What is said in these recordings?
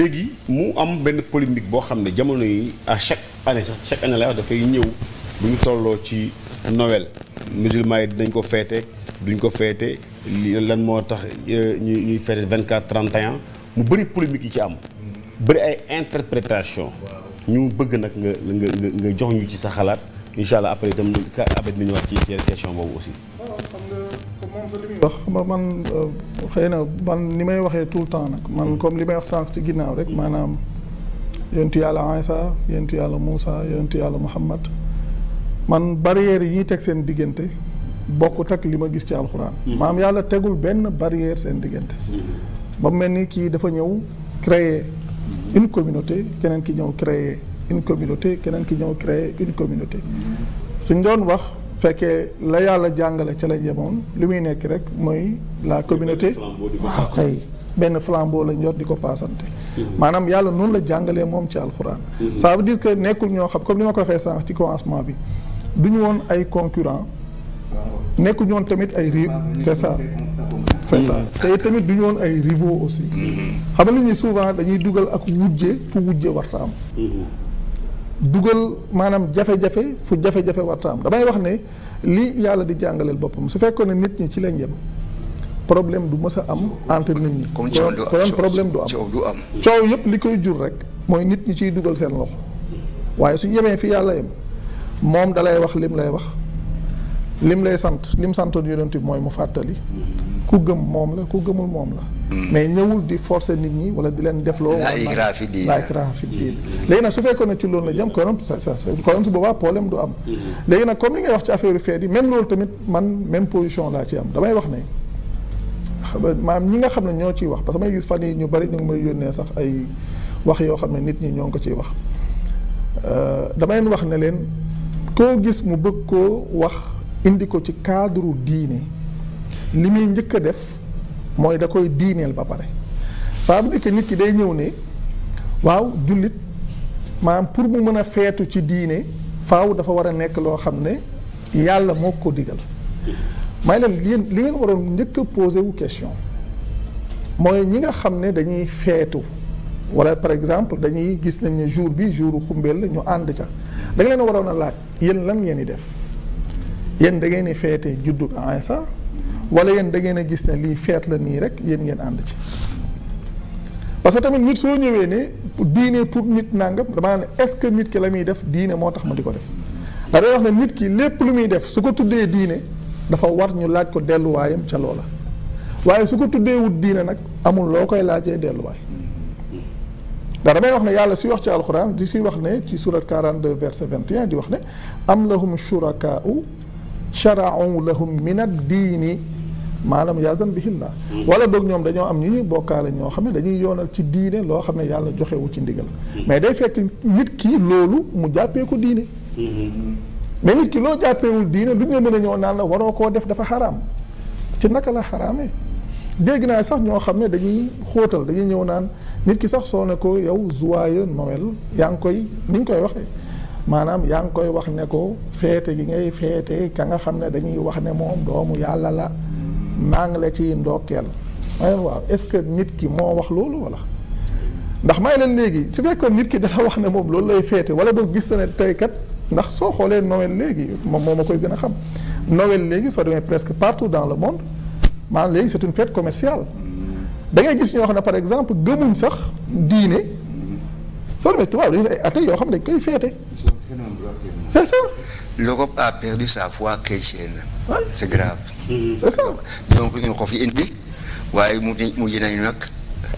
léegi mu am benn polémique boo xam ne jamono yi à chaque année sax chaque année la wax dafay ñëw bu ñu tolloo ci Noël musulman yi dinañ ko feete duñ ko feete lan moo tax ñuy feete 24 31 mu bëri polémique yi ci am bëri ay interprétation ñu bëgg nag nga jox ñu ci sa xalaat incha allah après itam abet nañu wax ci seen question boobu aussi. waaw xam nga moom sa li muy wax man xëy na man ni may waxee tout le temps nag man comme li may wax sànq ci ginnaaw rek maanaam yonentu yàlla Isa yonentu yàlla Moussa yonentu yàlla Muhammad man barrière yi ñuy teg seen diggante bokkut ak li ma gis ci alxuraan. maam yàlla tegul benn barrière seen diggante. ba mu mel ni kii dafa ñëw créer une communauté keneen ki ñëw créer une communauté keneen ki ñëw créer une communauté suñ doon wax fekkee la yàlla jàngale ca la yemoon li muy nekk rek mooy la communauté waaw kay benn flambeau lañ yor di ko paasante maanaam yàlla noonu la jàngalee moom ci alxuraan ça veut dire que nekkul ñoo xam comme ni ma ko waxee sànq ci commencement bi du ñu woon ay concurrent nekkul ñoon tamit ay c'est ça c'est ça te tamit du ñu woon ay rivaux aussi xam nga li ñuy souvent dañuy dugal ak wujje fu wujje warta am dugal maanaam jafe-jafe fu jafe-jafe warta am damay wax ne li yàlla di jàngaleel boppam su fekkoon ne nit ñi ci lañ yem problème du mës a am entre nit ñi kon problème du am coow yëpp li koy jur rek mooy nit ñi ciy dugal seen loxo waaye su yemee fi yàlla yem moom dalay wax lim lay wax lim lay sant lim santoon yonent bi mooy mu fàttali ku gëm moom la ku gëmul moom la mais ñëwul di forcer nit ñi wala di leen defloo laa ikraaha fi diin léegi nag su fekkoon ne ci loolu la jëm konoon su boobaa problème du am léegi nag comme li ngay wax ci affaire feet yi même loolu tamit man même position laa ci am damay wax ne maam ñi nga xam ne ñoo ciy wax parce que may gis fan yi ñu bari ñu ngi may yónnee sax ay wax yoo xam ne nit ñi ñoo ngi ko ciy wax damay wax ne leen koo gis mu bëgg koo wax indi ko ci cadre diine li muy njëkk a def mooy da koy diineel ba pare ça veut dire que nit ki day ñëw ne waaw jullit maanaam pour mu mën a feetu ci diine faaw dafa war a nekk loo xam ne yàlla moo ko digal may leen li ngeen waroon njëkk a posé wu question mooy ñi nga xam ne dañuy feetu wala par exemple dañuy gis nañ ne jour bi jouru xumbeel la ñu ànd ca da nga leen waroon a laaj yéen lan ngeen di def yéen da ngeen di feete juddug Isa wala yéen da ngeen a gis ne lii feet la nii rek yéen ngeen ànd ci parce que tamit nit soo ñëwee ne diine pour nit nangam damaa ne est-ce que nit ki la muy def diine moo tax ma di ko def da day wax ne nit ki lépp lu muy def su ko tuddee diine dafa war ñu laaj ko delluwaayam ca loola waaye su ko tuddee wut diine nag amul loo koy laajee delluwaay ndax damay wax ne yàlla suy wax ci alxuraan di suy wax ne ci surat 42 verset 21 di wax ne am lahum shurakaa'u shara'u lahum min ad-diini maanaam yazan bihillah wala boog ñoom dañoo am ñu ñuy bokkaale ñoo xam ne dañuy yoonal ci diine loo xam ne yàlla joxewu ci ndigal mais day fekk nit ki loolu mu jàppee ko diine mais nit ki loo jàppeewul diine lu ñu mën a ñëw naan la waroo koo def dafa xaraam ci naka la xaraamee dégg naa sax ñoo xam ne dañuy xóotal dañuy ñëw naan nit ki sax soo ne ko yow joyeux Noël yaa ngi koy ni ñu koy waxee maanaam yaa ngi koy wax ne ko feete gi ngay feete ka nga xam ne dañuy wax ne moom doomu yàlla la maa ngi la ci ndokkeel may leen waaw est-ce que nit ki moo wax loolu wala ndax may leen léegi su fekkoon nit ki dana wax ne moom loolu lay feete wala boog gis na ne tey kat ndax soo xoolee Noël léegi moom moo ma koy gën a xam Noël léegi soo demee presque partout dans le monde maanaam léegi c'est une fête commerciale da ngay gis ñoo xam ne par exemple gëmuñ sax diine soo demee tubaab dañuy ay athées yoo xam ne dañ koy feete c'est ça. L'Europe a perdu sa foi chrétienne. Ouais. C'est grave. C'est ça. Donc ñu ko fi indi waaye mu yéene nag.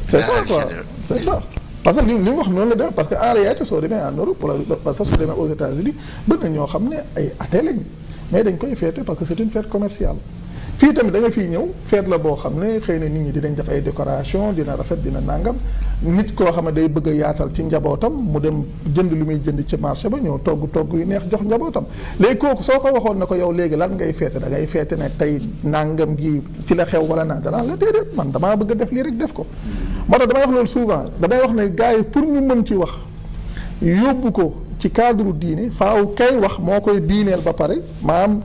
c'est ça quoi c'est ça. parce que li mu wax noonu la demee parce que en réalité soo demee en Europe wala parce que soo demee aux États-Unis bëgg na ñoo xam ne ay athées lañ mais dañ koy feete parce que c'est une fête commerciale. fii tamit da nga fii ñëw feet la boo xam ne xëy na nit ñi dinañ def ay décoration dina rafet dina nangam nit koo xam ne day bëgg a yaatal ci njabootam mu dem jënd lu muy jënd ci marché ba ñëw togg yu neex jox njabootam léegi kooku soo ko waxoon ne ko yow léegi lan ngay feete da ngay feete ne tey nangam gi ci la xew wala naa danaa la déedéet man damaa bëgg a def lii rek def ko moo tax damay wax loolu souvent damay wax ne gars yi pour ñu mën ci wax yóbbu ko ci cadre diine faaw kay wax moo koy diineel ba pare maanaam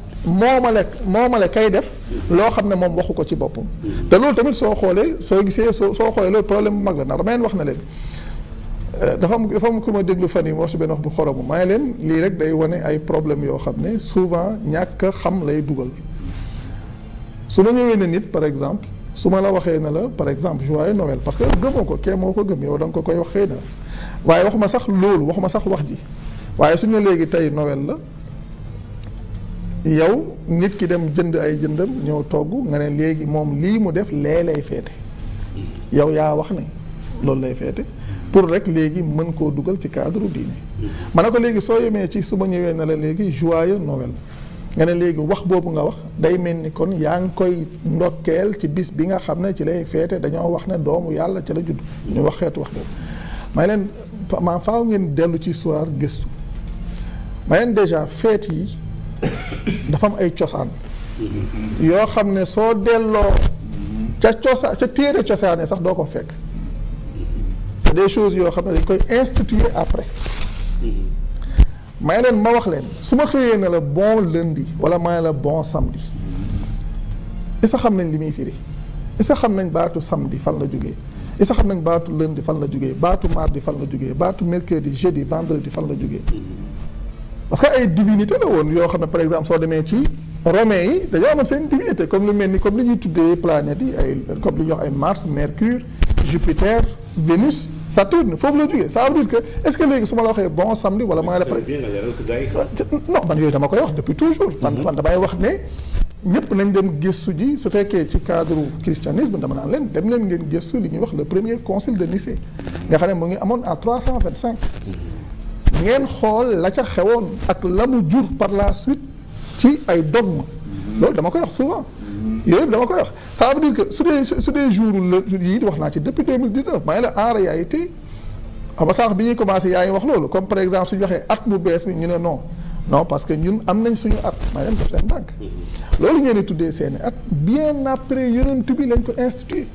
moomale kay def loo xam ne moom waxu ko ci boppam te loolu tamit soo xoolee soo gisee soo xoolee loolu problème bu mag la ndax dama leen wax na leen dafa am ku ma déglu fan yi mu wax ci benn wax bu xoromu maa ngi leen lii rek day wane ay problème yoo xam ne souvent ñàkk a xam lay dugal su ma ñëwee ne nit par exemple su ma la waxee ne la par exemple joyeux Noël parce que gëmoo ko kee moo ko gëm yow da nga ko koy wax xëy na waaye waxuma sax loolu waxuma sax wax ji waaye suñu léegi tey Noël la yow nit ki dem jënd ay jëndam ñëw togg nga ne léegi moom lii mu def lee lay feete yow yaa wax ne loolu lay feete pour rek léegi mën koo dugal ci cadre diine ma ne ko léegi soo yemee ci su ma ñëwee ne la léegi joyeux Noël nga ne léegi wax boobu nga wax day mel ni kon yaa ngi koy ndokkeel ci bis bi nga xam ne ci lay feete dañoo wax ne doomu yàlla ci la judd ñu wax xeetu wax boobu may leen maa faaw ngeen dellu ci histoire gëstu may leen déjà feet yi dafa am ay cosaan yoo xam ne soo delloo ca cosaan ca téere cosaane sax doo ko fekk c'est des choses yoo xam ne dañ koy instituer après may leen ma wax leen su ma xëyee ne la bon lundi wala may la bon samedi est-ce que xam nañ li muy firi est-ce que xam nañ baatu samedi fan la jógee est-ce que xam nañ baatu lundi fan la jógee baatu mardi fan la jógee baatu mercredi jeudi vendredi fan la jógee parce que ay divinité la woon yoo xam ne par exemple soo demee ci romains yi dañoo amoon seen divinité comme lu mel ni comme li ñuy tuddee planètes yi ay comme li ñuy wax ay Mars Mercure Jupiter Vénus Saturne foofu la jógee ça veut dire que est-ce que léegi su ma la waxee bon samedi wala maa la pare non man yooyu dama koy wax depuis toujours man damay wax ne ñëpp nañ dem gëstu ji su fekkee ci cadre christianisme dama naan leen dem leen ngeen gëstu li ñuy wax le premier concile de Nicée nga xam ne mu ngi amoon en 325 ngeen xool la ca xewoon ak la mu jur par la suite ci ay dogme loolu dama koy wax souvent yooyu yëpp dama koy wax ça veut dire que su dee jour yi wax naa ci depuis 2019 maa ngi la en réalité xam nga sànq bi ñuy commencé yaa ngi wax loolu comme par exemple suñu waxee at bu bees bi ñu ne non parce que ñun am nañ suñu at maa leen def leen ndànk loolu ngeen di tuddee seeni at bien après yonent bi lañ ko institué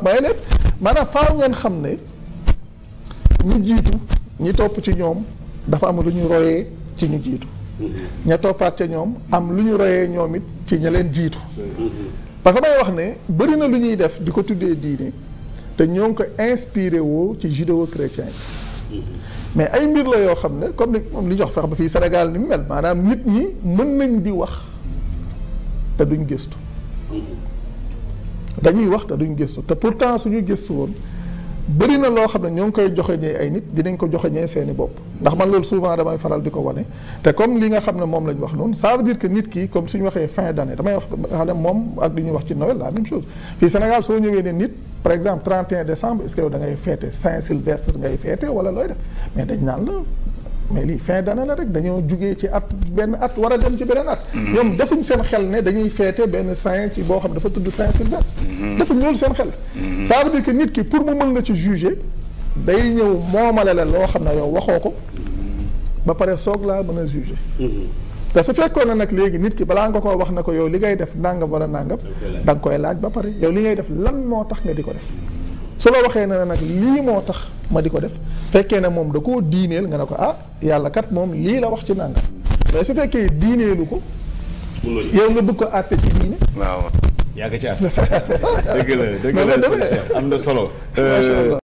maa leen maanaam faaw ngeen xam ne ñi jiitu ñi topp ci ñoom dafa am lu ñu royee ci ñu jiitu ña toppaat ca ñoom am lu ñu royee ñoom it ci ña leen jiitu parce que may wax ne bëri na lu ñuy def di ko tuddee diine te ñoo ngi ko inspiré woo ci judéo-chrétien yi mais ay mbir la yoo xam ne comme li ñu wax fex ba fii Sénégal ni mu mel maanaam nit ñi mën nañ di wax te duñ gëstu dañuy wax te duñ gëstu te pourtant suñu gëstu woon bëri na loo xam ne ñoo ngi koy joxeñee ay nit dinañ ko joxeñee seeni bopp ndax man loolu souvent damay faral di ko wane te comme li nga xam ne moom lañ wax noonu ça veut dire que nit ki comme suñu waxee fin d'année damay wax xam ne moom ak li ñuy wax ci Noël la même chose fii Sénégal soo ñëwee ne nit par exemple 31 décembre est-ce que yow da ngay féete Saint-Sylvestre ngay féete wala looy def mais dañ naan la mais lii fin d'année la rek dañoo jugee ci at benn at war a dem ci beneen at ñoom defuñ seen xel ne dañuy féete benn saint ci boo xam ne dafa tudd Saint-Sylvestre defuñ loolu seen xel ça veut dire que nit ki pour mu mën la ci juger day ñëw moomale la loo xam ne yow waxoo ko ba pare soog laa mën a juger te su fekkoon na nag léegi nit ki balaa nga koo wax na ko yow li ngay def nangam wala nangam da nga koy laaj ba pare yow li ngay def lan moo tax nga di ko def su la waxee ne nag lii moo tax ma di ko def fekkee ne moom da koo diineel nga ne ko ah yàlla kat moom lii la wax ci nangam mais su fekkee diineelu ko yow nga bëgg ko àtte ci diine waaw yaa ngi ci àtte c'est ça dëgg la am na solo